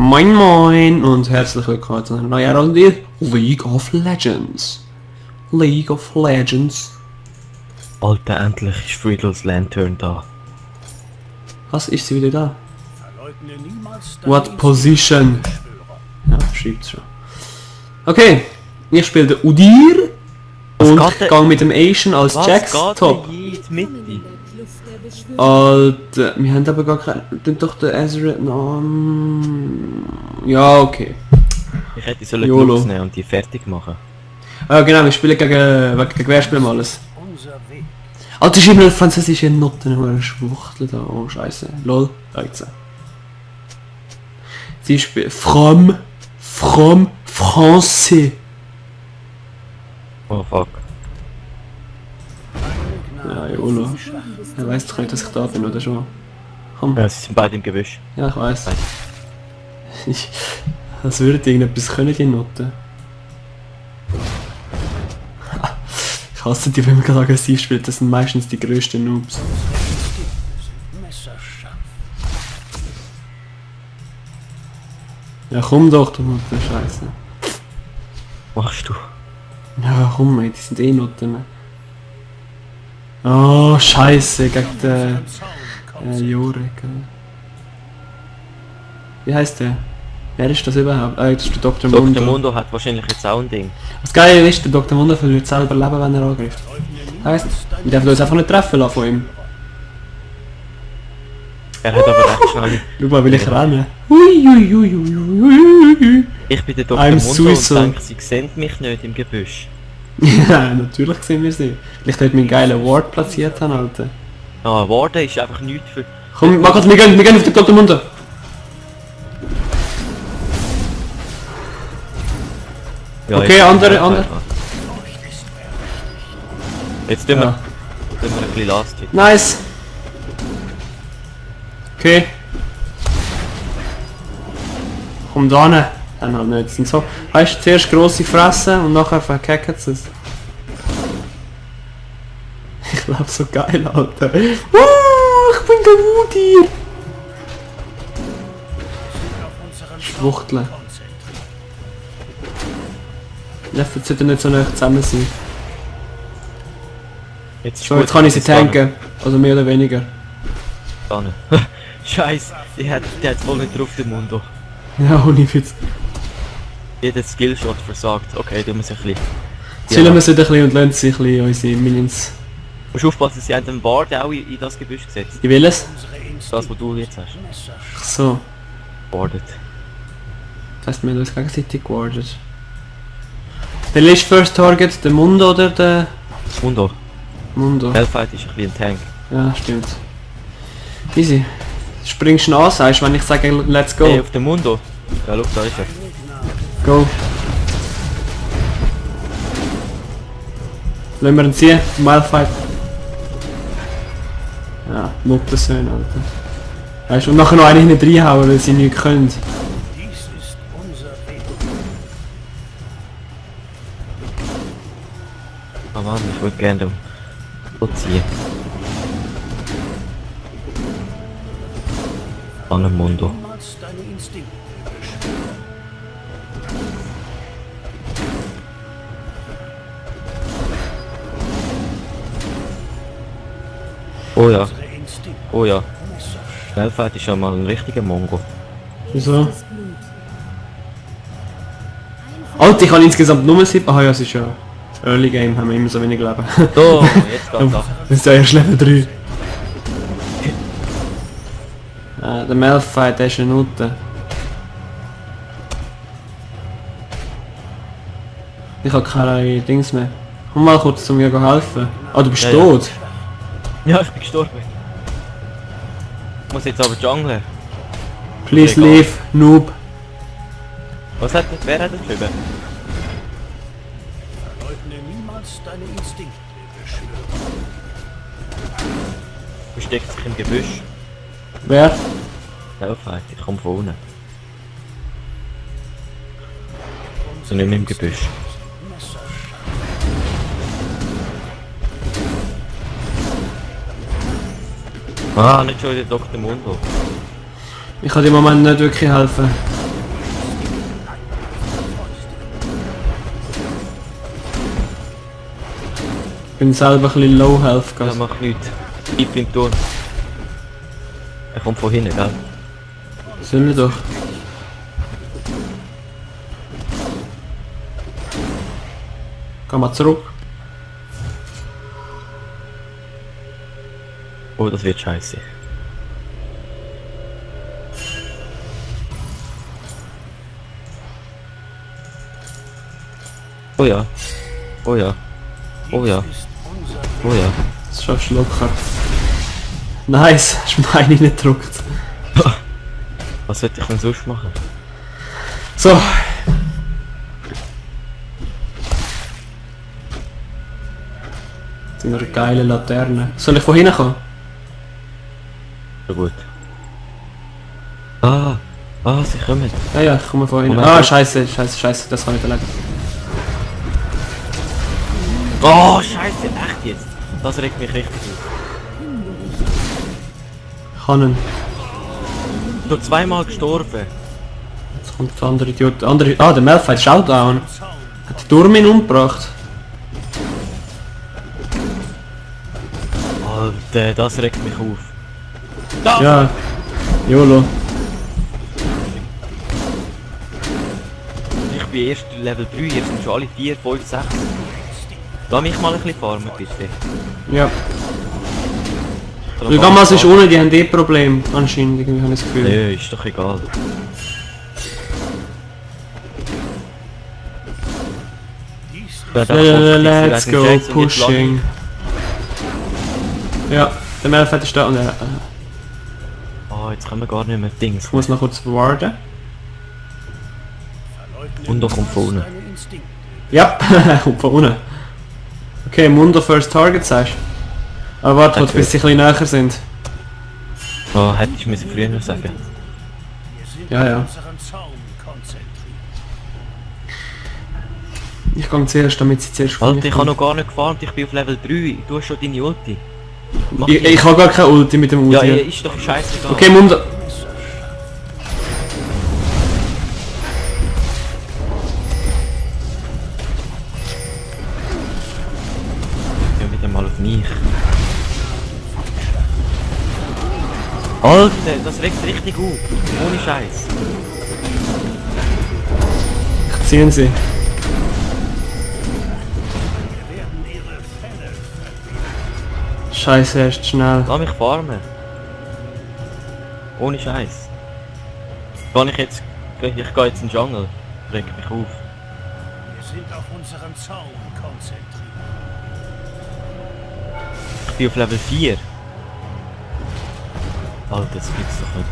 Moin Moin und herzlich willkommen zu einer neuen Runde League of Legends. League of Legends. Alter, endlich ist Friedels Lantern da. Was, ist sie wieder da? What position? Ja, schreibt's schon. Okay, ich spiele den Udyr und gehe mit dem Asian als Jax top. Alter, wir haben aber gar keinen... Doch der Ezra... No, ja, okay. Ich hätte sollen Glocks nehmen und die fertig machen. Ah genau, wir spielen gegen wer spielen wir alles? Alter, schreib mir französische Noten, eine Schwuchtel da, oh scheiße. Lol, 13. Sie spielt... Français. Oh fuck. Ja, YOLO. Er weiß doch nicht, dass ich da bin, oder schon? Komm. Ja, sie sind beide im Gebüsch. Ja, ich weiß. Das würde irgendetwas können, die Noten. Ich hasse die, wenn man gerade aggressiv spielt, das sind meistens die grössten Noobs. Ja komm doch, du Mutter, Scheiße. Machst du? Ja komm, ey, die sind eh Noten. Oh, Scheiße, gegen den Jorek. Wie heißt der? Wer ist das überhaupt? Ah, das ist der Dr. Mundo. Dr. Mundo hat wahrscheinlich jetzt auch ein Ding. Das Geile ist, der Dr. Mundo verliert selber Leben, wenn er angreift. Heißt, wir dürfen uns einfach nicht treffen lassen von ihm. Er hat aber recht schnell... Schau mal, will ich rennen. Ich bin der Dr. I'm Mundo suicidal. und denke, sie sehen mich nicht im Gebüsch. Ja, natürlich sehen wir sie. Vielleicht dort meinen geilen Ward platziert haben, Alter. Ah, Warden ist einfach nichts für... Komm, mach wir gehen auf den Dr. Mundo. Ja, Okay, andere. Jetzt tun wir, Ja. tun wir ein bisschen Last Hit. Nice. Okay. Komm da hin. Dann halt nicht. Sind so. Heißt zuerst grosse Fresse und nachher verkacken sie es. Ich glaub so geil, Alter. Ich bin der Udyr. Schwuchteln. Dürfen sie nicht so nah zusammen sein. So, jetzt kann ich sie tanken. Also mehr oder weniger. Scheiße, der hat voll nicht drauf, den Mundo. Ja, ohne Witz. Jeder Skillshot versagt. Okay, tun wir es ein bisschen. Chillen wir sie ein bisschen und lassen sich ein bisschen unsere Minions. Du musst aufpassen, sie haben den Ward auch in das Gebüsch gesetzt. Ich will es. Das, was du jetzt hast. Ach so. Wardet. Das heisst, wir haben uns gegenseitig gewartet. Der letzte First Target, der Mundo oder der... Mundo. Mundo. Hellfight ist ein bisschen ein Tank. Ja, stimmt. Easy. Springst du an, sagst wenn ich sage let's go. Hey, auf den Mundo. Ja, schau, da ist er. Go. Lassen wir ihn ziehen, Malfight. Ja, Mutter-Söhne, Alter. Weißt du, und nachher noch eine hinten reinhauen, weil sie nichts können. Oh Mann, ich würde gerne den so ziehen. An den Mundo. Oh ja. Oh ja. Hellfight ist ja mal ein richtiger Mongo. Wieso? Alter, ich habe insgesamt nur 7... Ah ja, es ist ja... Early Game, haben wir immer so wenig Leben. So, jetzt geht's ab. Das ist ja erst Level 3. Der Malphite, der ist eine Nutte. Ich habe keine Dings mehr. Komm mal kurz zu mir helfen. Ah, du bist Ja, tot? Ja, ich bin gestorben. Ich muss jetzt aber junglen. Please Egal. leave, Noob. Was hat der? Wer hat das geschrieben? Versteckt sich im Gebüsch. Wer? Hellfight, ich komme von unten. So nicht mehr im Gebüsch. Ah, nicht schon wieder Dr. Mundo. Ich kann dir im Moment nicht wirklich helfen. bin selber ein bisschen low health. Ja, Gas. mach nichts. Bleib im Turm. Er kommt von hinten, gell? Sind wir doch. Geh mal zurück. Oh, das wird scheiße. Oh ja. Oh ja. Oh ja. Oh ja. Das schaffst du locker. Nice, hast du meine nicht gedrückt. Was sollte ich denn sonst machen? So. So eine geile Laterne. Soll ich von hinten kommen? Ja gut. Sie kommen. Ja, ja, ich komme von hinten. Moment. Ah, scheiße, das kann ich erleben. Oh, scheiße, echt jetzt? Das regt mich richtig auf. Kannen. Nur zweimal gestorben. Jetzt kommt der andere Idiot. Der Malphite ist auch down. Hat die Turmin umgebracht. Alter, das regt mich auf. Ja. YOLO. Ich bin erst Level 3, jetzt sind schon alle 4, 5, 6. Lass mich mal ein bisschen farmen, bitte. Ja. Der Gammas ist ohne, die haben eh Problem. Anscheinend, irgendwie habe ich das Gefühl. Nee, ist doch egal. Let's go, pushing. Ja, der Malphite ist da und er Oh, jetzt können wir gar nicht mehr Dings. muss noch kurz warten. Und da kommt vorne. Ja, kommt von unten. Okay, Mundo first target sagst du. Aber warte, Okay. bis sie ein bisschen näher sind. Oh, hätte ich müssen früher sagen. Ja, ja. Ich gehe zuerst, damit sie zuerst von Alter, mir ich habe kommen. noch gar nicht gefarmt, ich bin auf Level 3. Du hast schon deine Ulti. Mach Ich habe gar keine Ulti mit dem Ulti. ja, ist doch scheißegal. Okay, Mundo. Ja, wieder mal auf mich. Alter, das regt richtig auf. Ohne Scheiß. Ziehen sie. Scheiße, er ist schnell. Lass mich farmen. Ohne Scheiß. Ich gehe jetzt in den Jungle. Regt mich auf. Wir sind auf unseren Zaun konzentriert. Ich bin auf Level 4. Alter, das gibt's doch nicht.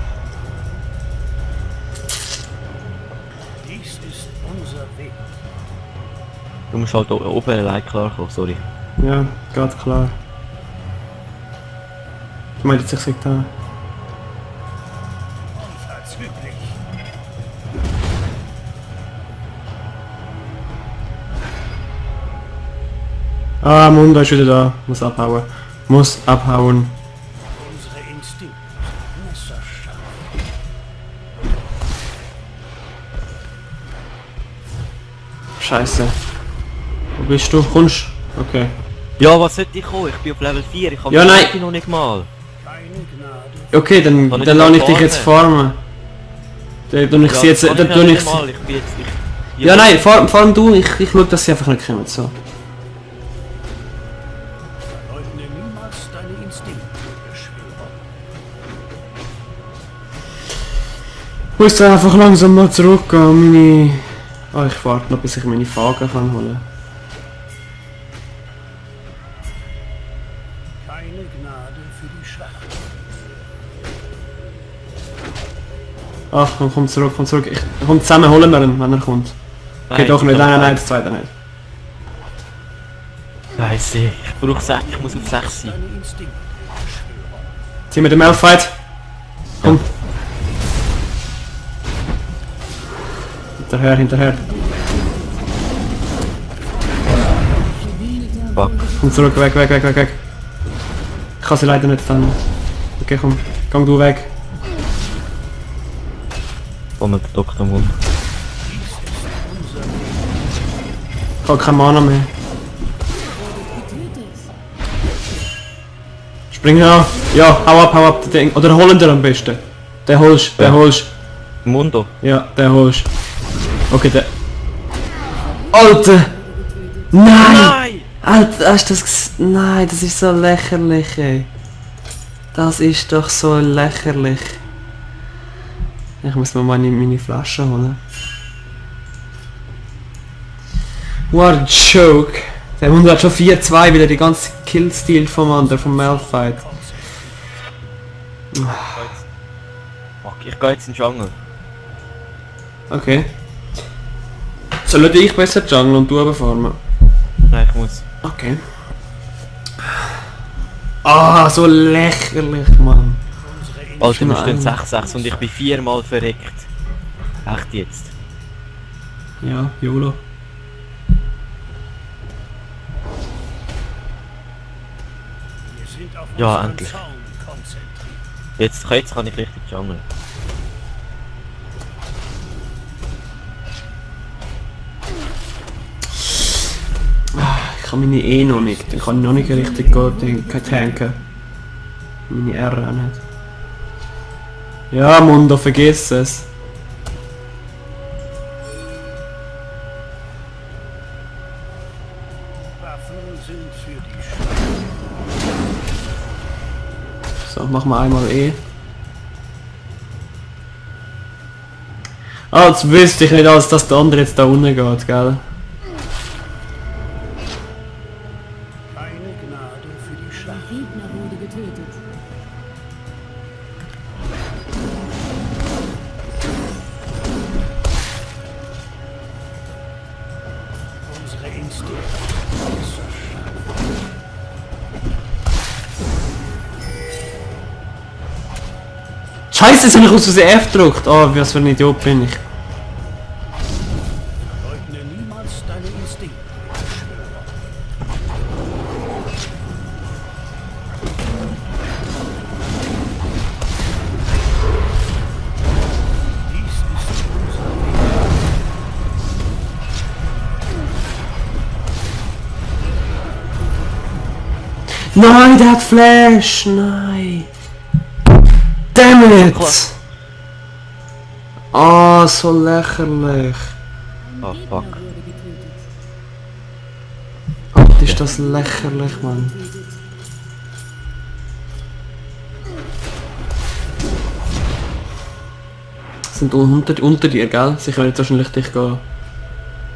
Dies ist unser Weg. Du musst halt oben allein klarkommen, sorry. Ja, geht klar. Ich meine, jetzt ich sag da. Unverzüglich. Ah, Mundo ist wieder da. Muss abhauen. Muss abhauen. Unsere Instinkte sind messerscharf. Scheiße. Wo bist du? Kommst? Okay. Ja, was sollte ich kommen? Ich bin auf Level 4, ich habe Ja, nein. noch nicht mal. Keine Gnade. Okay, dann Kann ich lasse mal ich dich jetzt farmen. Dann tue ich sie jetzt. kann Dann ich tue nicht ich mal, sie. ich bin jetzt... Ja, nein, farm du. Ich schaue, dass sie einfach nicht kommen. So. Verleugne niemals deine Instinkte, Beschwörer. Ich muss dann einfach langsam mal zurückgehen. Meine... Ah, ich warte noch, bis ich meine Fagen kann holen. Keine Gnade für die Schwachen. Ach, komm zurück, komm zurück. Komm zusammen, holen wir ihn, wenn er kommt. Okay, Nein, doch nicht. ich Nein, kann- nein, das zweite nicht. Scheiße, ich brauche 6, ich muss auf 6 sein. Deine Instinkte, Beschwörer. Zieh mit dem Malphite. Komm. Hinterher, hinterher. Fuck. Komm zurück, weg, weg, weg, weg, weg. Ich kann sie leider nicht fangen. Okay, komm. Gang du weg. Komm mit der Doktor im Mund. Ich habe keine Mana mehr. Bring ihn auf. Ja, hau ab, den Ding. Oder Holländer am besten. Den holst, den Ja. holst. Mundo. Ja, den holst. Okay, der... Alter! Nein! Alter, hast du das Nein, das ist so lächerlich, ey. Das ist doch so lächerlich. Ich muss mir meine Flasche holen. What a joke. Der Hund hat schon 4-2, weil er die ganze Killstil vom anderen, vom Malphite. Fuck, ich gehe jetzt in den Jungle. Okay. Soll ich besser jungle und du aber farmen? Nein, ich muss. Okay. Ah, so lächerlich, Mann. Alter, wir Nein. stehen 6-6 und ich bin 4-mal verreckt. Echt jetzt? Ja, YOLO. Wir sind auf Ja, unseren endlich. Zaun konzentriert. Jetzt kann ich richtig jungle. Ich kann meine E noch nicht. Dann kann ich noch nicht richtig tanken. Meine R auch nicht. Ja, Mundo, vergiss es. Waffen sind für die Schwachen. So, machen wir einmal E. Ah, jetzt wüsste ich nicht, als dass der andere jetzt da unten geht, gell? Keine Gnade für die Schwachen. Gegner wurde getötet. Unsere Instinkte. Scheiße, jetzt habe ich aus Versehen F gedrückt. Oh, was für ein Idiot bin ich. Leugne niemals deine Instinkte, Beschwörer. Dies ist unser Nein, der hat Flash! Nein! Damn it! Ah, so lächerlich. Oh Gegner fuck. wurde getötet. Gott, ist das lächerlich, Mann. Sind unter dir, gell? Sie können jetzt wahrscheinlich dich gehen.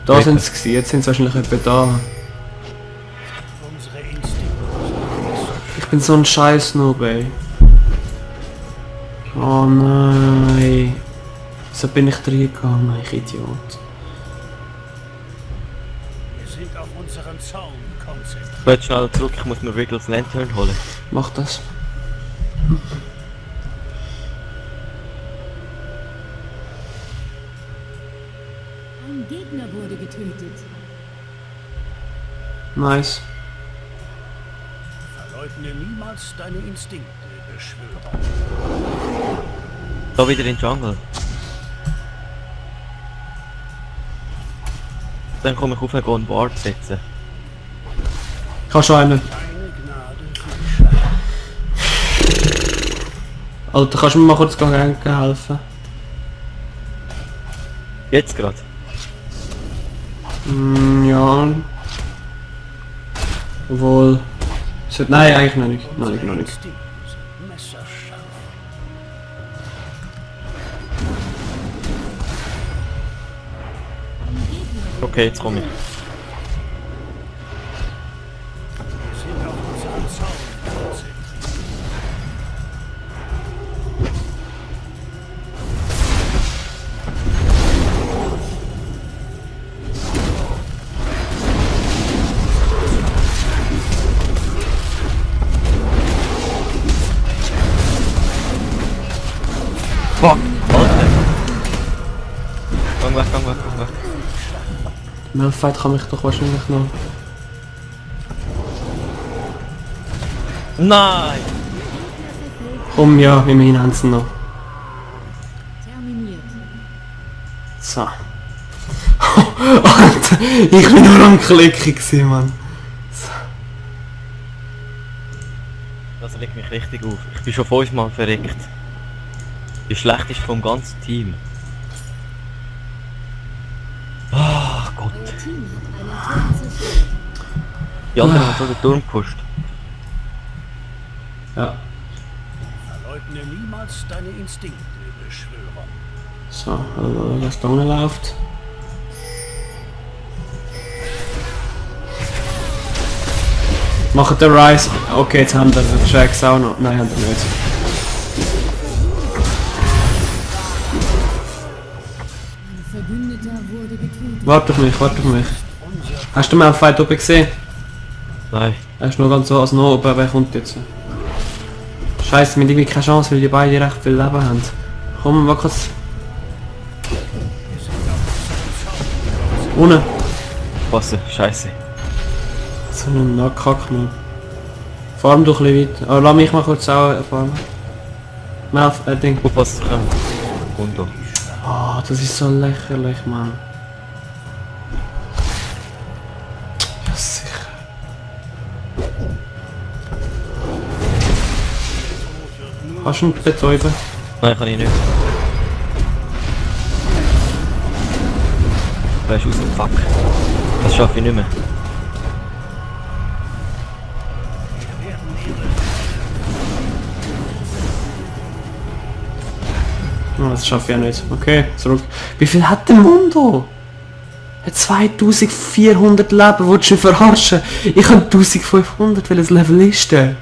Da Bitte. sind sie gewesen, jetzt sind sie wahrscheinlich etwa da. Unsere Instinkte. Ich bin so ein scheiß Noob, ey. Oh nein. So bin ich reingegangen, ich Idiot. Wir sind auf unseren Zaun konzentriert. Ich will schnell zurück, ich muss mir Wiggles Lantern holen. Mach das. Ein Gegner wurde getötet. Nice. Verleugne niemals deine Instinkte, Beschwörer. Da wieder in den Jungle. Dann komme ich auf einen Gon Ward setzen. Ich habe schon einen. Keine Gnade für die Schwachen. Alter, kannst du mir mal kurz helfen? Jetzt gerade. Ja. Obwohl. Nein, eigentlich noch nicht. Noch nicht, noch nicht. Instinkte sind messerscharf. Okay, jetzt komme ich. Wir sind auf unseren Zaun konzentriert. Fuck! Alter! Gang weg, gang weg, gang weg. Malphite kann mich doch wahrscheinlich noch. Nein! Komm, ja, immerhin haben sie ihn noch. Terminiert. So. Alter, ich bin nur am Klicken gewesen, Mann. Also regt mich richtig auf. Ich bin schon 5-mal verreckt. Die schlechteste vom ganzen Team. Ah, Gott. Euer Team hat einen Turm zerstört. Die anderen haben so den Turm gepusht. Ja. Verleugne niemals deine Instinkte, Beschwörer. So, also was da unten läuft. Macht der Rise. Okay, jetzt haben wir den Tracks auch noch. Nein, haben wir nicht. Ein Verbündeter wurde getötet. Warte auf mich, warte auf mich. Hast du mal einen Fight oben gesehen? Nein. Er ist nur ganz so als noch oben, wer kommt jetzt? Scheiße, wir haben irgendwie keine Chance, weil die beiden recht viel Leben haben. Komm, mal kurz. Ohne. Was? Scheiße. So einen Nackhack noch. Farm doch ein bisschen weiter. Aber lass mich mal kurz auch farmen. Melf, Ding. Aufpassen können. Wunder. Oh, das ist so lächerlich, Mann. Ja, sicher. Kannst du ihn betäuben? Nein, kann ich nicht. Da ist aus dem Fuck. Das schaffe ich nicht mehr. Oh, das schaffe ich ja nicht. Okay, zurück. Wie viel hat der Mundo? Er hat 2400 Leben, willst du mich verarschen? Ich habe 1500, welches Level ist der?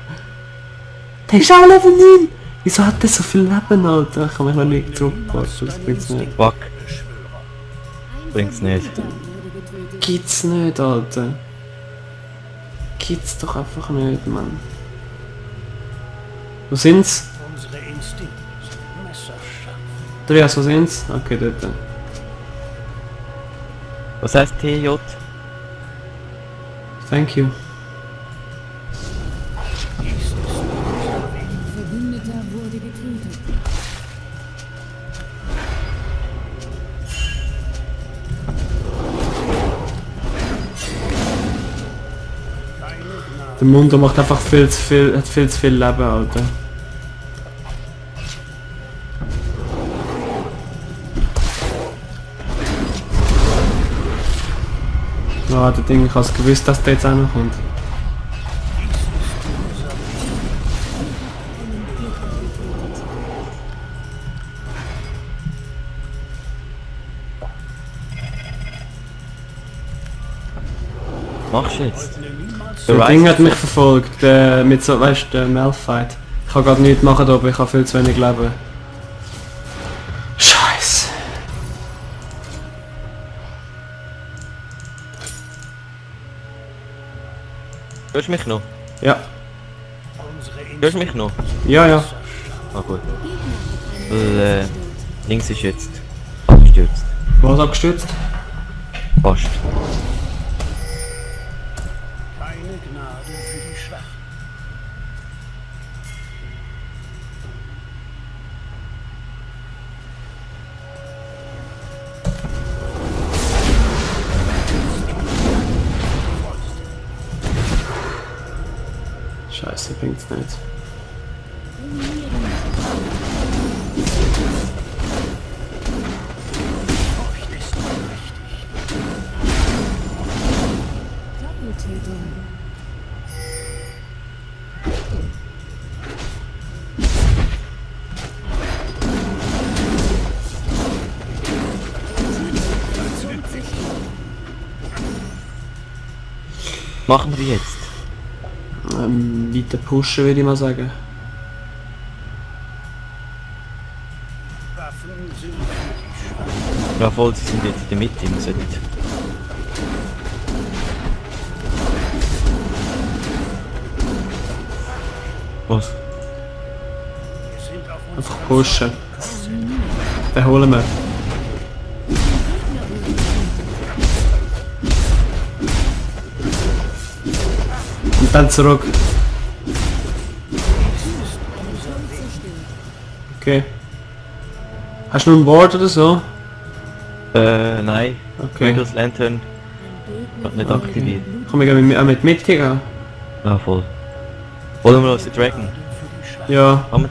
Der ist auch Level 9! Wieso hat der so viel Leben, Alter? Ich kann mich noch nicht zurückporten, das bringt's nicht. Fuck. Ein Bringt's nicht. Verbündeter wurde getötet. Gibt's nicht, Alter. Gibt's doch einfach nicht, Mann. Wo sind's? Unsere Instinkte sind messerscharf. Andreas, wo sind's? Okay, dort. Was heißt TJ? Thank you. Ein Verbündeter wurde getötet. Keine Gnade. Der Mundo macht einfach viel zu viel, hat viel zu viel Leben, Alter. Ah, der Ding, ich hab's gewusst, dass der jetzt auch noch kommt. Machst du jetzt? Verleugne niemals Der Ding hat mich verfolgt, mit so, weißt du, der Malfight. Ich kann gerade nichts machen, aber ich habe viel zu wenig Leben. Scheiße. Hörst du mich noch? Ja, unsere Hörst du mich noch? ja, ja. Ah gut. Gegner hat einen Weil, Turm zerstört. links ist jetzt abgestürzt. Was abgestürzt? Fast. keine Gnade für die Schwachen. Scheiße, bringt's nicht. Furcht ist mächtig. Doppeltötung. Machen wir die jetzt? Weiter pushen, würde ich mal sagen. Waffen sind für die Schwachen. Ja voll, sie sind jetzt in der Mitte, wir sollten... Was? Wir sind auf Einfach unserem pushen. Den holen wir. Und dann zurück. Okay. Hast du noch ein Board oder so? Nein. Okay. Windows Lantern hat nicht aktiviert. Komm, ich gehe mit Mitte gehen. Ja voll. Wollen wir uns den Dragon? geschwächt. Ja, Aber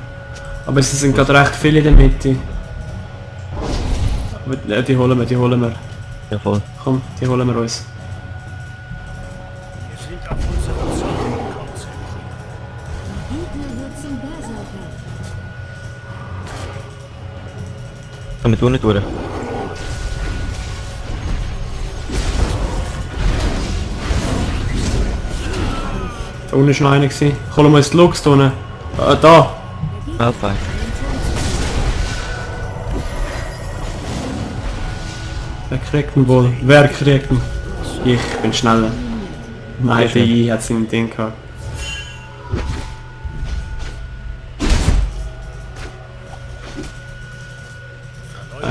aber es sind gerade recht viele in der Mitte. Aber die holen wir, die holen wir. ja voll. Komm, die holen wir uns. Wir sind auf unseren Zaun konzentriert. Gegner wird zum Berserker. Können wir unten durch? Da unten war noch einer. Holen wir uns die Lux da unten. Da! Malphite. Wer kriegt ihn wohl? Wer kriegt ihn? Ich bin schneller. Nein, der I hat sein Ding gehabt.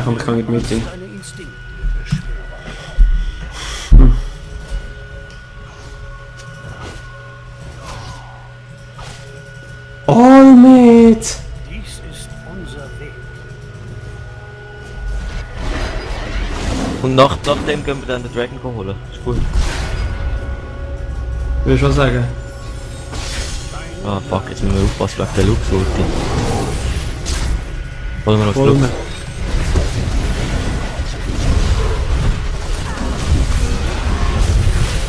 Komm, ich kann nicht mit dir. Deine Instinkte, Beschwörer. All mit! Dies ist unser Weg. Und nachdem gehen wir dann den Dragon holen. Ist gut. Willst du was sagen? Ah fuck, jetzt müssen wir aufpassen wegen der Lux-Ulti. Holen wir noch das Holen Lux. wir.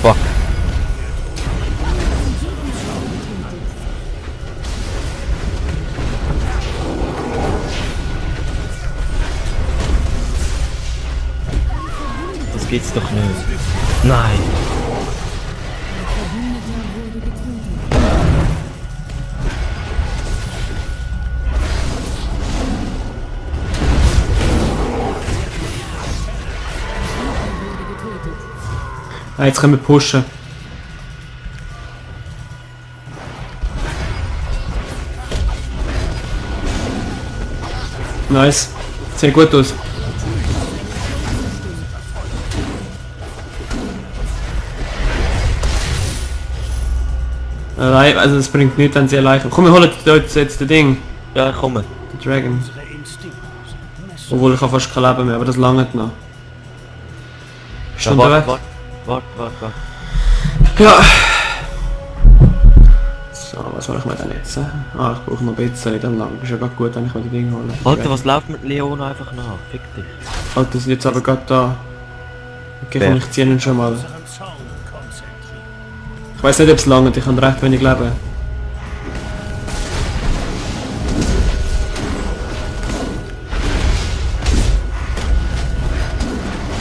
Fuck. Das geht's doch nicht. Nein. Verbündeter wurde getötet. Wurde getötet. Ah, jetzt können wir pushen. Nice. Sieht gut aus. Nein, also es bringt nichts, wenn sie erleichtern. Komm, wir holen dort jetzt das Ding. Ja, ich komme. Den Dragon. Unsere Instinkte sind Messer. Obwohl ich habe fast kein Leben mehr, aber das langt noch. Bist du Ja, unterwegs? warte. Ja. So, was soll ich mir denn jetzt? Ah, ich brauche noch ein bisschen, dann lang. Ist ja gerade gut, wenn ich mir die Dinge hole. Alter, was läuft mit Leona einfach nach? Fick dich. Alter, die sind jetzt aber gerade da. Okay, Wer? komm, ich ziehe ihn schon mal. Unseren Zaun konzentriert. Ich weiß nicht, ob es langt, ich habe recht wenig Leben.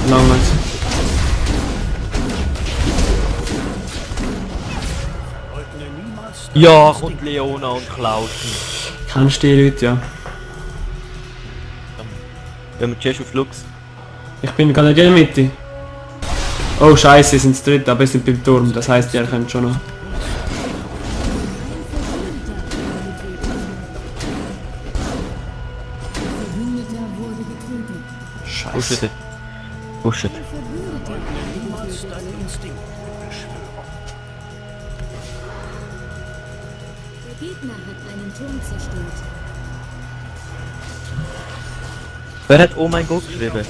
Langt. Leugne niemals Ja, kommt Leona und klaut ihn. Kennst du die Leute, ja? Wenn wir zuerst auf Lux. Ich bin gar nicht in der Mitte. Oh scheiße, sie sind das dritte, aber sie sind beim Turm, das heisst, ihr könnt schon noch. Verbündeter wurde getötet. Scheiße. Pushet. Verbündeter niemals deine Instinkte, Beschwörer. Der Gegner hat einen Turm zerstört. Wer hat oh mein Gott geschrieben?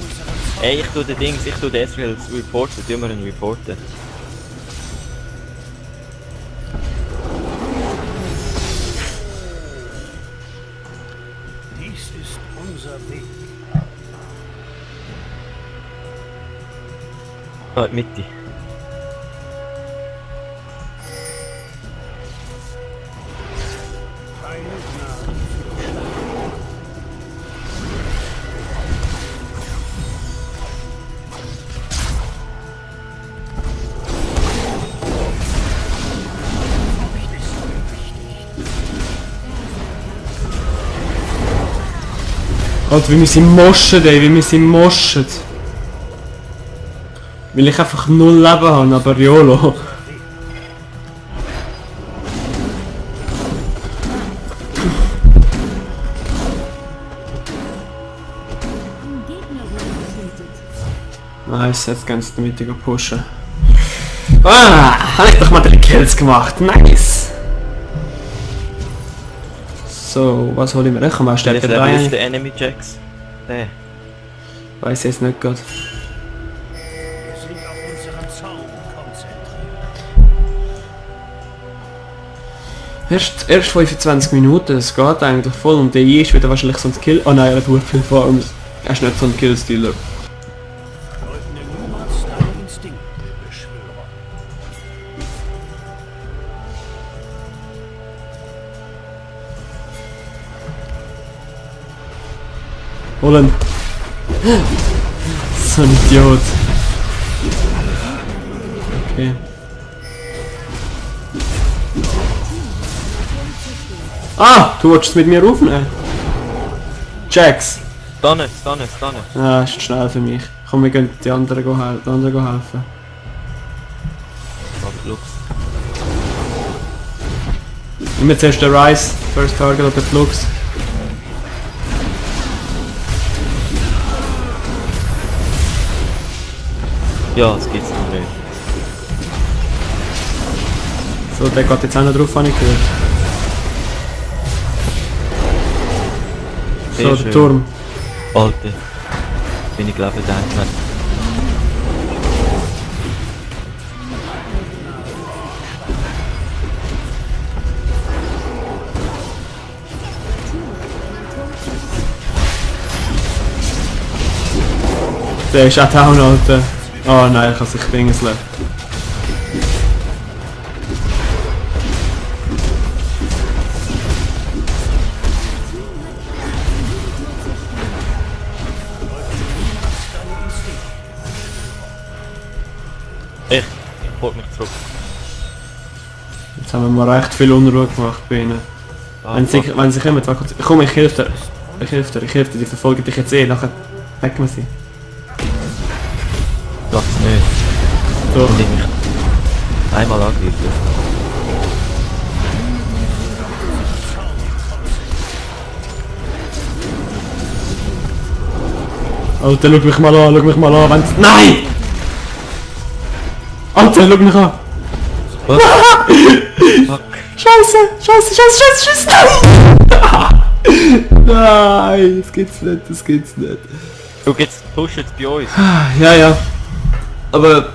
Ey, ich tu den Dings, ich tu den Ezreal reporten, tun wir ihn reporten. Dies ist unser Weg. Da in die Mitte. Keine Gnade für Schwache. Alter, wie wir sie moschen, ey, wie wir sie moschen. Weil ich einfach null Leben habe, aber YOLO. Ein Gegner wurde getötet. Nice, jetzt kannst du in die Mitte pushen. Ah, habe ich doch mal 3 Kills gemacht, nice. So, was hol ich mir? Ich kann mal Stärke Der 3. ist der Enemy Jacks. Der. Weiß jetzt nicht gerade. Wir sind auf unseren Zaun konzentriert. Erst 25 Minuten, es geht eigentlich voll und der ist wieder wahrscheinlich so ein Kill... Oh nein, er hat viel Farm. Er ist nicht so ein Killstealer. Verleugne niemals deine Instinkte, Beschwörer. Holen! So ein Idiot. Okay. Ah! Du wolltest mit mir aufnehmen? Jax! Stunne. Ah, ist zu schnell für mich. Komm, wir gehen die anderen helfen. Aber Lux. Immer zuerst der Rice, First Target oder der Flux. Ja, das geht's noch nicht. So, der geht jetzt auch noch drauf, habe ich gehört. So, Sehr der schön. Turm. Alter. Bin ich glaube ich gedacht. Der ist auch down, Alter. Oh nein, ich kann sich dingseln. Ich hol mich zurück. Jetzt haben wir mal recht viel Unruhe gemacht bei ihnen. Ah, Wenn sie kommen, warte kurz. Komm, ich helfe dir. Ich helfe dir, die verfolgen dich jetzt eh, nachher wecken wir sie. Sag's nicht. So. Und ich mich einmal angreifen. Alter, schau mich mal an, wenn's... Nein! Alter, schau mich an! Was? Fuck. Scheiße! Nein, das gibt's nicht. Du jetzt pushen bei uns. Ja. Aber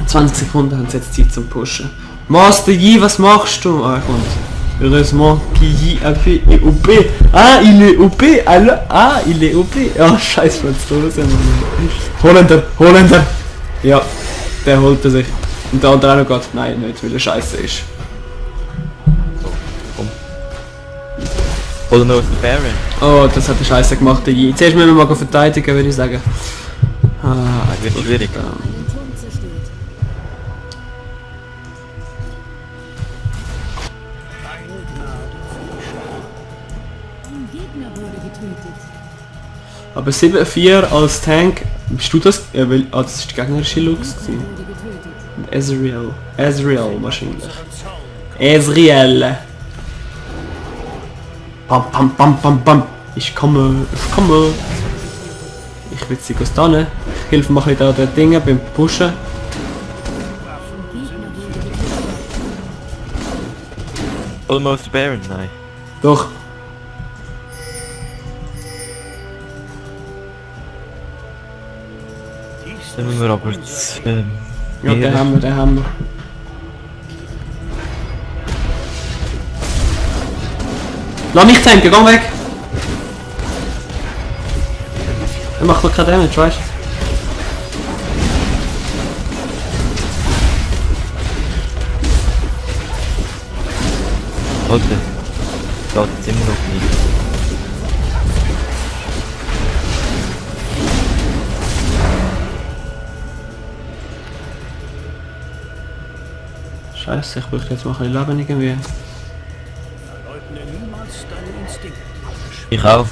20 Sekunden haben sie jetzt Zeit zum Pushen. Master Yi, was machst du? Ah, kommt. Heureusement, Yi AP et OP. Ah, il est OP, alors. Ah, il est OP. Ah, scheiß Franzose, Mann. Holländer. Ja, der holt er sich. Und der andere auch noch geht. Nein, nicht, weil er scheiße ist. Oder noch aus der Baron. Oh, das hat der Scheiße gemacht, der Yi. Zuerst müssen wir mal verteidigen, würde ich sagen. Ah, Das wird schwierig. Einen Turm zerstört. Ein Gegner wurde getötet. Aber 7-4 als Tank, bist du das? Weil, das ist die gegnerische Lux gewesen. Wurde getötet. Ezreal wahrscheinlich. Ezreal. Bam. Ich komme. Ich will sie da hin. Ich helfe mal ein bisschen da den Dingen beim Pushen. Almost Baron, nein. Doch. Dann müssen wir aber Ja, den haben wir. Lass mich tanken, geh weg! Er macht doch keinen Damage, weißt du? Alter. Geht jetzt immer noch nicht. Scheiße, ich bräuchte jetzt mal ein bisschen Leben irgendwie. Verleugne niemals deine Instinkte, Beschwörer. Ich auch.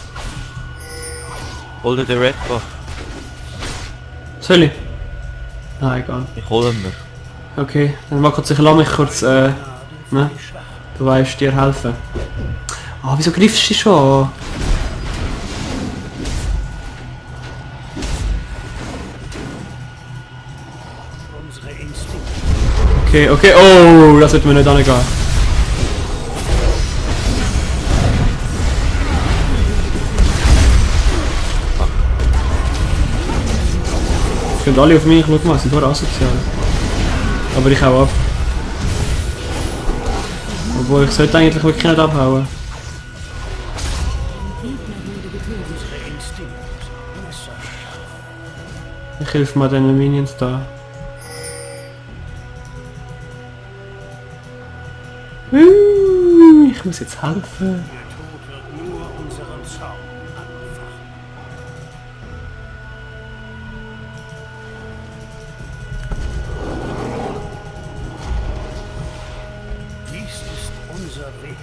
Hol dir den Red Buff. Soll ich? Nein, egal. Ich hole mir. Okay, dann lass mich kurz, ne? Du weißt, dir helfen. Ah, wieso greifst du schon? Unsere Instinkte. Okay, oh, das wird mir nicht angehen. Sie können alle auf mich, schau mal, sie sind nur asozial. Aber ich hau ab. Obwohl, ich sollte eigentlich wirklich nicht abhauen. Unsere Instinkte, messerscharf. Ich helfe mal den Minions da. Ich muss jetzt helfen. Ihr Tod wird nur unseren Zorn anfachen. Dies ist unser Weg.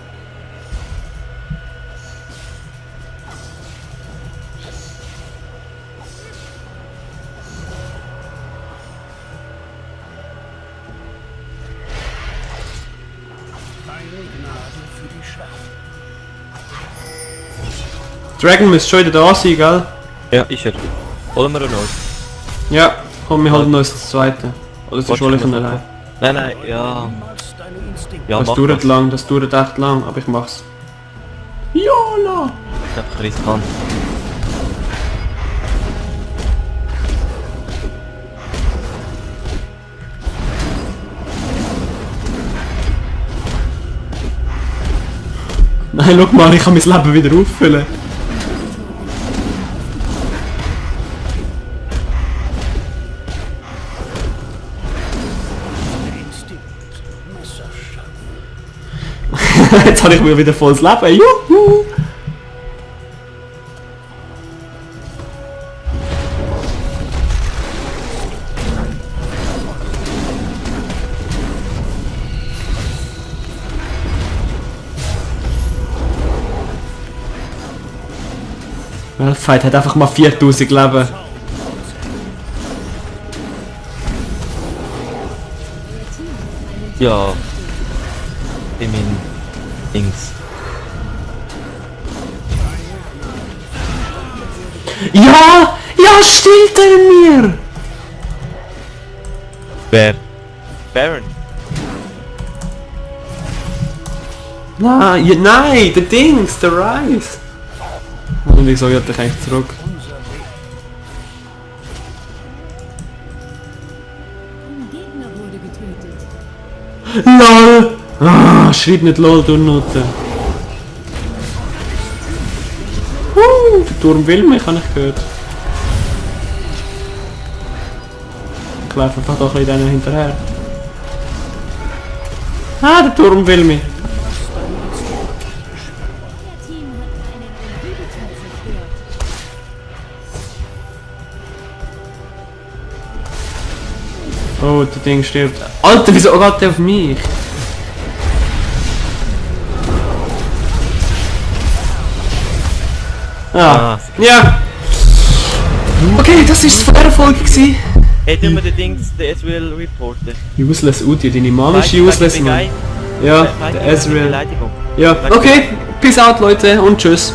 Deine Gnade für die Schlacht. Dragon müsste schon wieder da sein, gell? Ja, ist er. Holen wir ihn noch. Ja, komm, wir holen uns das zweite. Oder ist das schon Willst du allein? Nein, nein, ja. Niemals deine Instinkte. Ja, Das mach dauert das. lang, das dauert echt lang, aber ich mach's. Jola! Das ist einfach riskant. Nein, schau mal, ich kann mein Leben wieder auffüllen. Der Instinkt, messerscharf. Jetzt habe ich mir wieder volles Leben. Juhu! Malphite hat einfach mal 4000 Leben. Ja. Ich mein Dings. Ja! Ja, stillt er mir! Wer? Baron. Nein, ja, nein, der Dings, der Rise. Und wieso geht er eigentlich zurück? Ein Gegner wurde getötet. LOL! Ah, schreib nicht LOL, du Nutte. Der Turm will mich, habe ich gehört. Ich laufe einfach doch ein bisschen denen hinterher. Ah, der Turm will mich. Euer Team hat einen Inhibitor zerstört. Oh, der Ding stirbt. Alter, wieso geht der auf mich? Ah, ja. Okay, das ist von dieser Folge gewesen. Hey, tun wir den Dings, den Ezreal reporten. Useless Uti, deine Mama ist useless, Mann. Ja, der Ezreal. Beleidigung. Ja, okay. Peace out, Leute, und tschüss.